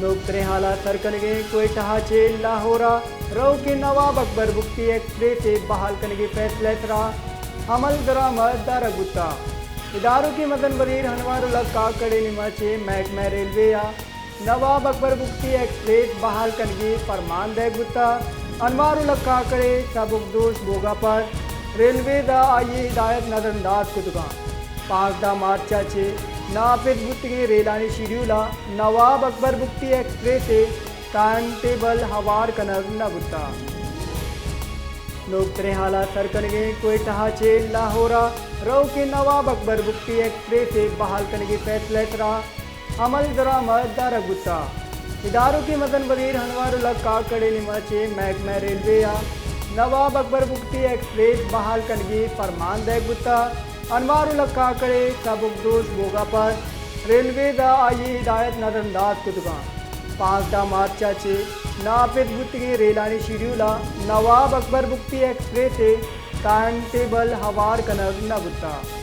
نوکتریں حالات سر کنگیں۔ کوئٹہ ءَ چہ لاہور ءَ روکیں نواب اکبر بگٹی ایکسپریس ءِ بحال کنگی فیصلہ ءِ سرا عمل درآمد دارگ بوتگ۔ ادارکی مزن وزیر انوار الحق کاکڑ ءِ نیمگ ءَ چہ محکمہ ریلوے ءَ نواب اکبر بگٹی ایکسپریس بحال کنگی فرمان دئیگ بوتگ۔ انوار الحق کاکڑ ءِ سبکدوش بوگ ءَ پد ریلویز ءَ آئی ءِ ہدایت نظرانداز کتگ اَنت۔ پانزدہ مارچ ءَ چہ ناپید بوتگیں ریلانی شیڈیول ءَ نواب اکبر بگٹی ایکسپریس ءِ ٹائم ٹیبل ہوار کنگ نہ بوتگ۔ نوکتریں حالات سر کنگیں۔ کوئٹہ ءَ چہ لاہور ءَ روکیں نواب اکبر بگٹی ایکسپریس ءِ بحال کنگی فیصلہ ءِ سرا عمل درآمد دارگ بوتگ۔ ادارکی مزن وزیر انوار الحق کاکڑ ءِ نیمگ ءَ چہ محکمہ ریلوے ءَ نواب اکبر بگٹی ایکسپریس بحال کنگی فرمان دئیگ بوتگ۔ انوار الحق کاکڑ ءِ سبکدوش بوگ ءَ پد ریلویز ءَ آئی ءِ ہدایت نظرانداز کتگ اَنت۔ پانزدہ مارچ ءَ چہ ناپید بوتگیں ریلانی شیڈیول ءَ نواب اکبر بگٹی ایکسپریس ءِ ٹائم ٹیبل ہوار کنگ نہ بوتگ۔